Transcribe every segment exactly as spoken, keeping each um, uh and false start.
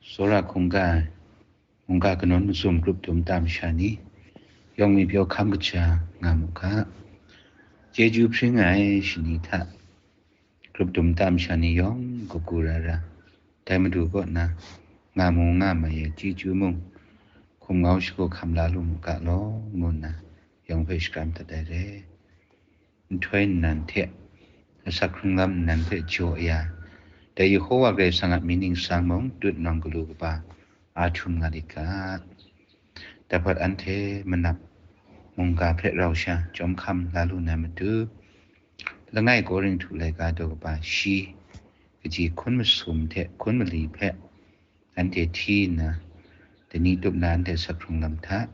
Tsawra hkungga ai, mungga kanawn mazum grup dum ta masha ni, yawng mi pyaw hkam kaja nga mu ga. Chyeju hpring ai shani hta, grup dum ta masha ni yawng kagu ra ra, dai Madu kaw na nga mu nga mai ai chyeju mung, hkum ngau shagu hkam la lu mu ga law, ngu nna yawng hpe shakram dat ai re. Nhtoi nnan hte, asak hkrung lam nnan hpe jaw ya, dai Yehowa Karai Kasang a mying ningsang mung tut nawng galu kaba a htum nga lit ga. Dai hpawt anhte manap mungga hpe rau sha chyawm hkam la lu na matu, langai Korinhtu laika daw kaba shi, kaji hkun masum hte hkun mali hpe anhte hti nna, dai ni tup na anhte asak hkrung lam hta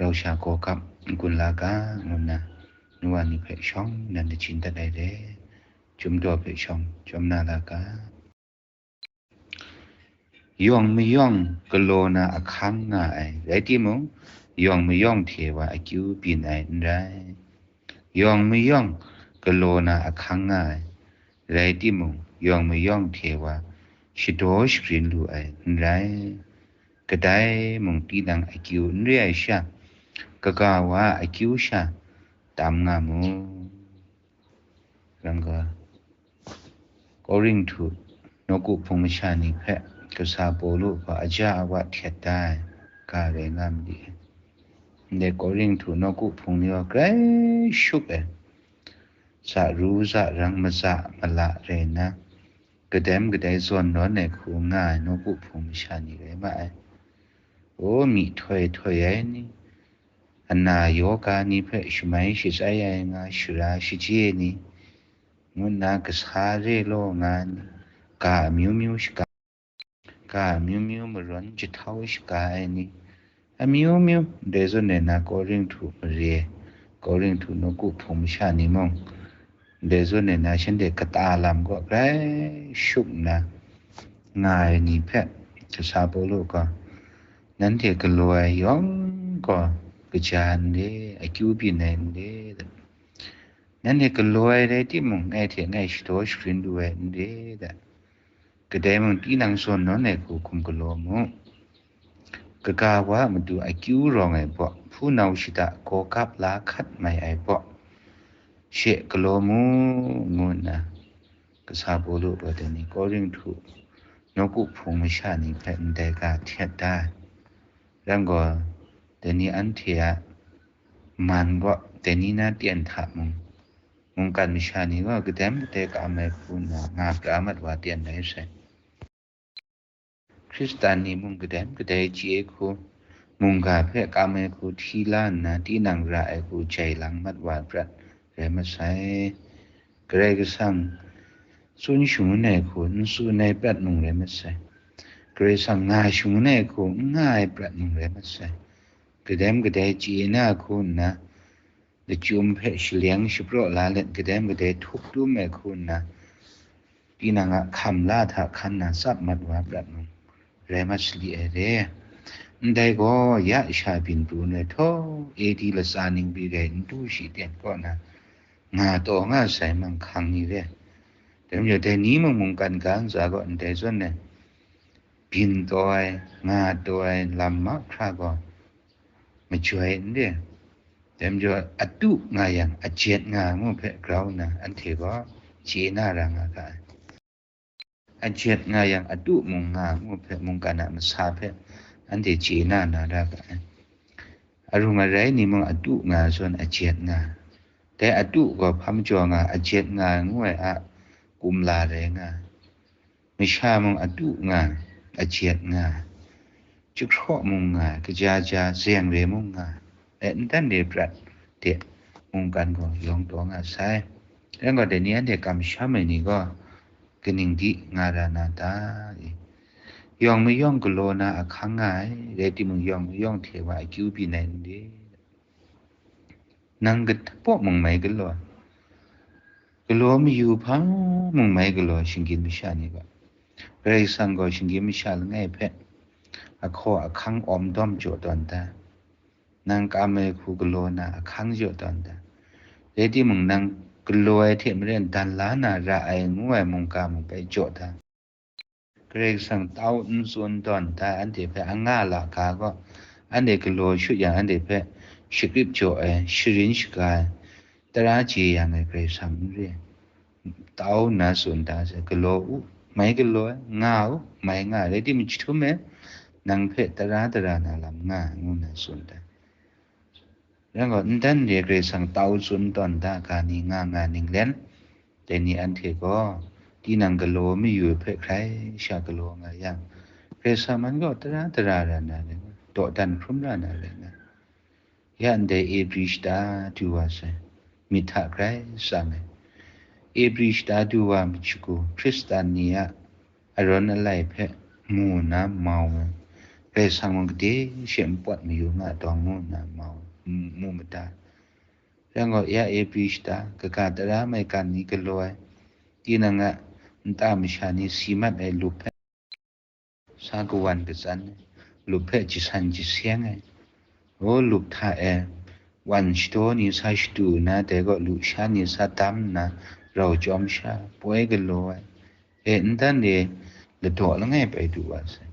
rau sha gaw gap n-gun la ga, ngu nna nu wa ni hpe shawng nnan lachin dat ai re. Chyum daw hpe shawng chyawm na la ga. Yawng mayawng galaw na ahkang nga ai, rai timung, yawng mayawng hte wa akyu byin ai n rai. Yawng mayawng galaw na ahkang nga ai, rai timung, yawng mayawng hte wa shadaw shagrin lu ai n rai. Kadai mung tinang akyu n re ai sha, kaga wa a akyu sha tam nga mu. Ram ga, Korinhtu nawku hpung masha ni hpe kasa Pawlu gaw aja awa htet da ai ga rai nga ma li ai. Ndai Korinhtu nawku hpung ni gaw grai shup ai, za ru za rang maza mala rai nna, kadem kadai zawn nawn ai hku nga ai nawku hpung masha ni rai ma ai. O, myihtoi htoi ai ni, ana yoga ni hpe shamai shatsai ai nga shara shaje ni, ngu nna kasa re law nga ni, ga amyu myu shaga, ga amyu myu marawn jahtau shaga ai ni, amyu myu, ndai zawn e na Korinhtu mare, Korinhtu nawku hpung masha ni mung, ndai zawn e na shanhte kata lam kaw grai shup nna nga ai ni hpe, kasa Pawlu gaw, nanhte galaw ai yawng gaw kaja n re, akyu byin ai n re, nanhte galaw ai rai timung, ngai hte ngai shadaw shagrin lu ai n re, kadai mung tinang zawn nawn ai hku hkum galaw mu. Kaga wa a matu akyu rawng ai baw, hpunau shada gaw gap la hkat mai ai baw, she galaw mu, ngu nna, kasa Pawlu gaw dai ni Korinhtu nawku hpung masha ni hpe ndai ga htet da ai. Ram gaw, dai ni anhte a man gaw, dai ni na ten hta mung, mungkan masha ni gaw kadem kadai kam ai hku nna nga pra mat wa ten rai sai. Hkristan ni mung kadem kadai chye hku, mungga hpe kam ai hku hti la nna, tinang ra ai hku jai lang mat wa prat rai masai. Karai Kasang tsun shangun ai hku n tsun ai prat mung rai masai. Karai Kasang nga shangun ai hku n nga ai prat mung rai masai. Kadem kadai chye na hku nna, lachyum hpe shaleng shapraw la let, kadem kadai htup tum ai hku nna, tinang a hkam la hta hkan na tsap mat wa prat mung rai mat sali ai re. Ndai gaw, ya sha byin pru n rai htaw, A D latsa ning pyi rai n tu shi ten kaw na nga taw nga sai manghkang ni re. Dai majaw, dai ni mung mungkan ga ntsa gaw ndai zawn ai, byin taw ai, nga taw ai lam mahkra gaw majoi n re. Dai majaw, atu nga yang, ajet nga ngu hpe grau nna anhte gaw chye na ra nga ga ai. Ajet nga yang, atu mung nga ngu hpe mungkan a masa hpe anhte chye na na ra ga ai. Arung arai ni mung atu nga zawn ajet nga. Dai atu gaw hpa majaw nga, ajet nga ngu ai a kumla rai nga. Masha mung atu nga, ajet nga, jahkraw mung nga, kaja ja, zeng re mung nga, e, ntan re prat de mungkan gaw yawng taw nga sai. Rai gaw, dai ni anhte kamsham ai ni gaw, kaning di nga ra na ta? Yawng mayawng galaw na ahkang nga ai, rai timung, yawng mayawng hte wa akyu byin ai n re? Nang kapaw mung mai galaw ai, galaw mayu hpa mung mai galaw ai shinggyim masha ni gaw, Karai Kasang gaw shinggyim masha langai hpe ahkaw ahkang awm dawm jaw tawn ta? Nang kam ai hku galaw na ahkang jaw tawn ta? Rai timung, nang galaw ai hte maren dan la na ra ai ngu ai mungga mung bai jaw ta? Karai Kasang tau n tsun tawn da, anhte hpe anga la ga gaw, anhte galaw shut yang, anhte hpe shakrip jaw ai, sharin shaga ai, tara je yang ai Karai Kasang n re. Tau nna tsun da sai, galaw u, mai galaw ai, nga u, mai nga ai, rai timung, jahtum e, nang hpe tara dara na lam nga ai, ngu nna tsun da. Rai gaw, n dan re Karai Kasang tau tsun tawn da ga ni nga nga ninglen, dai ni anhte gaw, tinang galaw mayu hpe hkrai sha galaw nga yang, Karai Kasang man gaw tara dara ra na rai nga, dawdan hkrum ra na rai nga. Ya ndai Ebri shata du wa sai, myit hta grai tsang ai. Ebri shata du wa myit shagu, Hkristan ni a arawn alai hpe mu nna mau ai, Karai Kasang mung gade she npawt mayu nga dawng mu nna mau, mu mada. Rai gaw, ya Ebri shata, kaga tara maigan ni galaw ai, tinang a nta masha ni si mat ai lup hpe sa kawan katsan ai, lup hpe jasan jaseng ai, o, lup hta e wan shadaw ni sa shadu nna, dai gaw lusha ni sa dam nna, rau chyawm sha, poi galaw ai, e, n dan re ladaw langai pai du wa sai.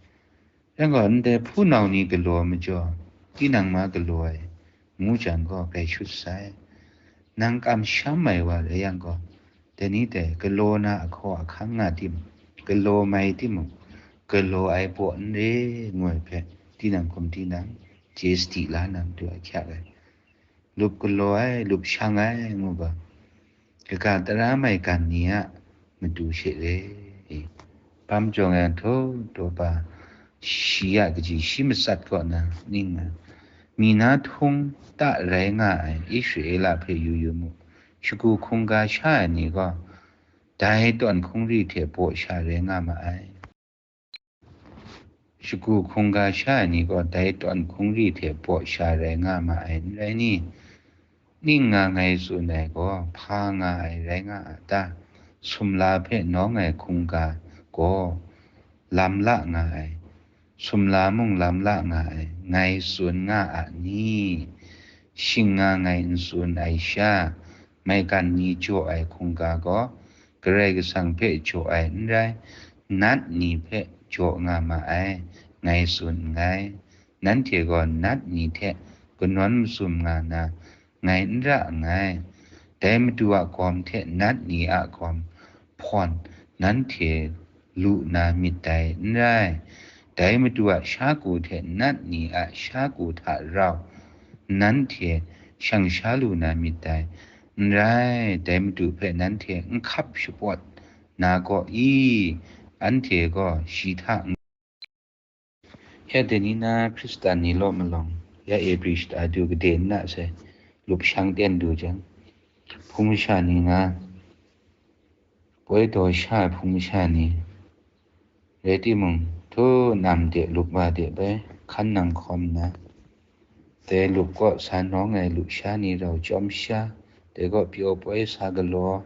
Rai gaw, ndai hpunau ni galaw majaw, tinang ma galaw ai, ngu jang gaw, grai shut sai. Nang kamsham ai wa rai yang gaw, dai ni dai galaw na ahkaw ahkang nga timung, galaw mai timung, galaw ai baw n re, ngu ai hpe, tinang hkum tinang chye sadi la na matu ahkyak ai. Lup galaw ai, lup shang ai, ngu ga, kaga tara maigan ni a matu she re. Bam jawng ai htaw daw ba, shi a kaji shi matsat kaw na ning ai, mi na htung ta rai nga ai Israela hpe yu yu mu, shagu hkungga sha ai ni gaw, dai tawn hkungri hte baw sha rai nga ma ai. Shagu hkungga sha ai ni gaw dai tawn hkungri hte baw sha rai nga ma ai, n rai ni? Ning nga ngai tsun ai gaw, hpa nga ai rai nga a ta? Sumla hpe nawng ai hkungga gaw lam la nga ai, sumla mung lam la nga ai, ngai tsun nga a ni? Shing nga ngai n tsun ai sha, maigan ni jaw ai hkungga gaw, Karai Kasang hpe jaw ai n rai, nat ni hpe jaw nga ma ai, ngai tsun nngai. Nanhte gaw nat ni hte kanawn masum nga na, ngai n ra nngai. Dai Madu a gawm hte nat ni a gawm hpawn nanhte lu na myit dai, n rai. Dai Madu a sha ku hte nat ni a sha ku hta rau nanhte shang sha lu na myit dai, n rai. Dai Madu hpe nanhte n hkap shapawt na gaw i? Anhte gaw shi hta n-, ya dai ni na Hkristan ni law malawng, ya Ebri shata du gade n na sai, lup shang ten du jang, hpung masha ni na, poi daw sha ai hpung masha ni rai timung, htu nam de lup wa de bai hkan nang hkawm nna, dai lup kaw sa nawng ai lusha ni rau chyawm sha, dai kaw pyaw poi sa galaw,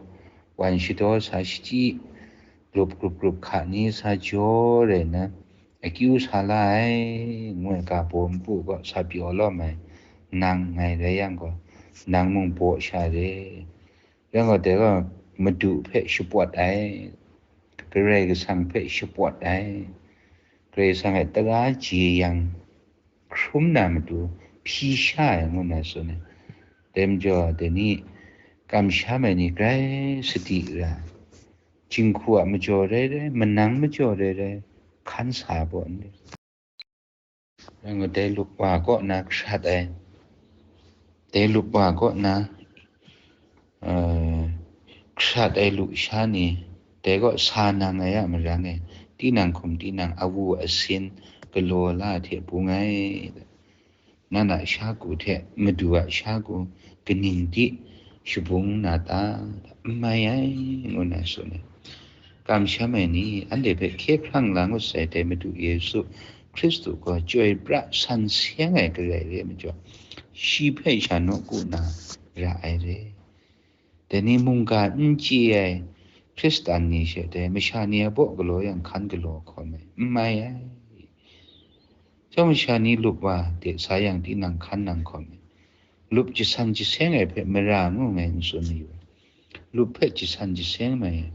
wan shadaw sa shachyi, lup grup grup hka ni sa jaw rai nna, akyu sa la ai, ngu ai ga baw npu kaw sa pyaw lawm ai, nang ngai rai yang gaw, nang mung baw sha re. Yang gaw, dai gaw Madu hpe shapawt ai, Karai Kasang hpe shapawt ai, Karai Kasang a tara jeyang hkrum na matu hpyi sha ai, ngu na tsun ai. Dai majaw, dai ni kamsham ai ni grai sadi ra, jinghku a majaw rai rai, manang majaw rai rai, hkan sa ai baw n rai. Yang gaw, dai lup wa kaw na hkrat ai, dai lup wa kaw na, eh, hkrat ai lusha ni, dai kaw sa nang ai a marang e, tinang hkum tinang awu asin galaw la hte bung ai. Nan a sha ku hte Madu a sha ku kaning di shabung na ta? N mai ai, ngu na tsun ai. Kamsham ai ni, anhte hpe hkye hprang la ngut sai, dai Madu Yesu Hkristu gaw chyoi pra san seng ai Karai re ai majaw, shi hpe sha nawku na ra ai re. Dai ni mungga n chye ai Hkristan ni she, dai masha ni a baw galaw yang hkan galaw hkawm ai, n mai ai. Chyawm masha ni lup wa de sa yang tinang hkan nang hkawm ai. Lup jasan jaseng ai hpe mara ngu ngai n tsun mayu ai. Lup hpe jasan jaseng mai ai,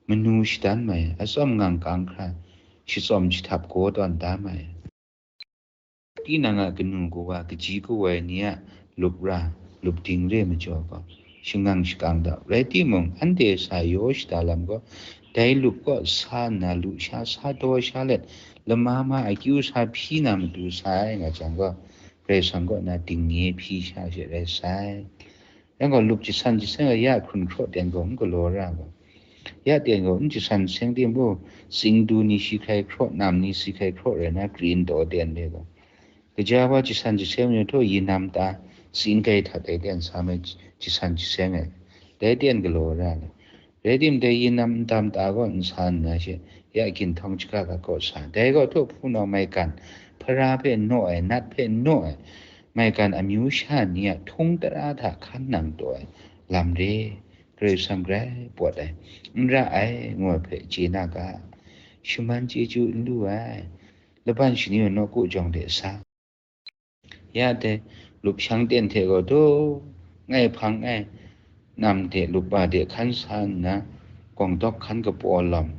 manu shadan mai ai, atsawm ngang kang hkra, shitsawm jahtum gaw tawn da mai. Tinang a kanu kawa, kaji kawoi ni a lup ra, lup ding re majaw gaw, shangang shakang da. Rai timung, anhte sa yaw shada lam gaw, dai lup gaw sa nna lusha sa daw sha let, lama ma akyu sa hpyi na matu sa ai nga jang gaw, Karai Kasang kaw na dingnye hpyi sha she rai sai. Yang gaw, lup jasan jaseng a ya hkrun hkraw ten gaw n galaw ra gaw, ya ten gaw n jasan seng tim bu, tsingdu ni shi hkrai hkraw, nam ni shi hkrai hkraw rai na, krin taw ten re gaw, kaja wa jasan jaseng ni htaw yinam ta, tsing kai hta dai ten sa mai, jasan jaseng ai, dai ten galaw ra le. Rai tim, dai yinam n tam ta gaw n sa nna she, ya ginhtawng jahka ga kaw sa. Dai gaw htaw hpunau maigan, hpara hpe naw ai, nat hpe naw ai, maigan amyu sha ni a htung tara hta hkan nang taw ai lam re, Karai Kasang grai pawt ai, n ra ai, ngu ai hpe chye na ga, shaman chyeju n lu ai, laban shani wa nawku jawng de sa. Ya dai, lup shang ten hte gaw, du, ngai hpang ai, nam de, lup wa de hkan sa nna, gawng dawk hkan kapaw lawm,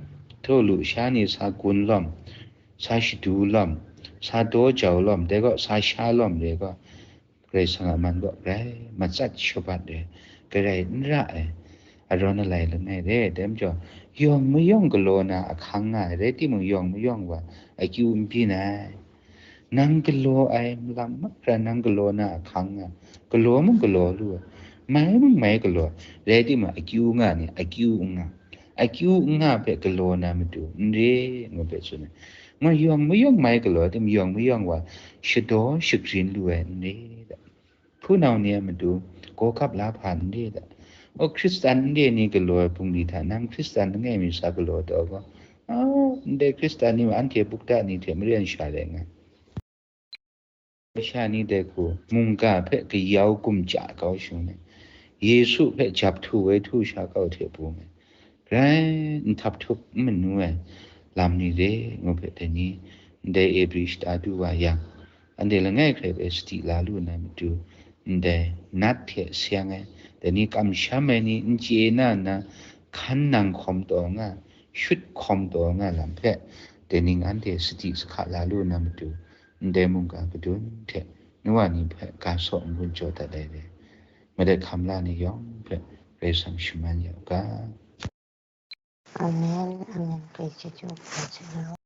htaw lusha ni sa gun lawm, sa shadu lawm, sa daw jau lawm, dai gaw sa sha lawm re gaw, Karai Kasang a man gaw grai matsat shabat ai, garai n ra ai, arawn alai langai re, dai majaw, yawng mayawng galaw na ahkang nga ai, rai timung, yawng mayawng wa akyu n byin ai. Nang galaw ai, malam mahkra nang galaw na ahkang nga, galaw mung galaw lu ai, mai mung mai galaw, rai timung, akyu nga ni, akyu n nga, akyu n nga hpe galaw na matu n re, ngu hpe tsun ai. Ngu yawng mayawng mai galaw tim, yawng mayawng wa shadaw shagrin lu ai n re da. Hpunau ni a matu gaw kap la hpa n re da. O, Hkristan n re ni galaw ai bungli hta, nang Hkristan langai mi sa galaw taw gaw, a, ndai Hkristan ni mung anhte bukta ni hte maren sha rai nga. Sha ni dai hku, mungga hpe kayau gumja kau shung ai, Yesu hpe jap htu woi htu sha kau hte bung ai, grai n htap htup n manu ai lam ni re, ngu hpe dai ni ndai Ebri shata du wa yang, anhte langai hkrai hpe sadi la lu na matu, ndai nat hte seng ai, dai ni kamsham ai ni n chye na nna, hkan nang hkawm taw nga, shut hkawm taw nga lam hpe, dai ning anhte sadi sahka la lu na matu, ndai mungga kadun hte nu wa ni hpe ga saw n-gun jaw dat ai re. Madat hkam la ni yawng hpe Karai Kasang shaman ya u ga. Amen, amen. Praise you, Lord.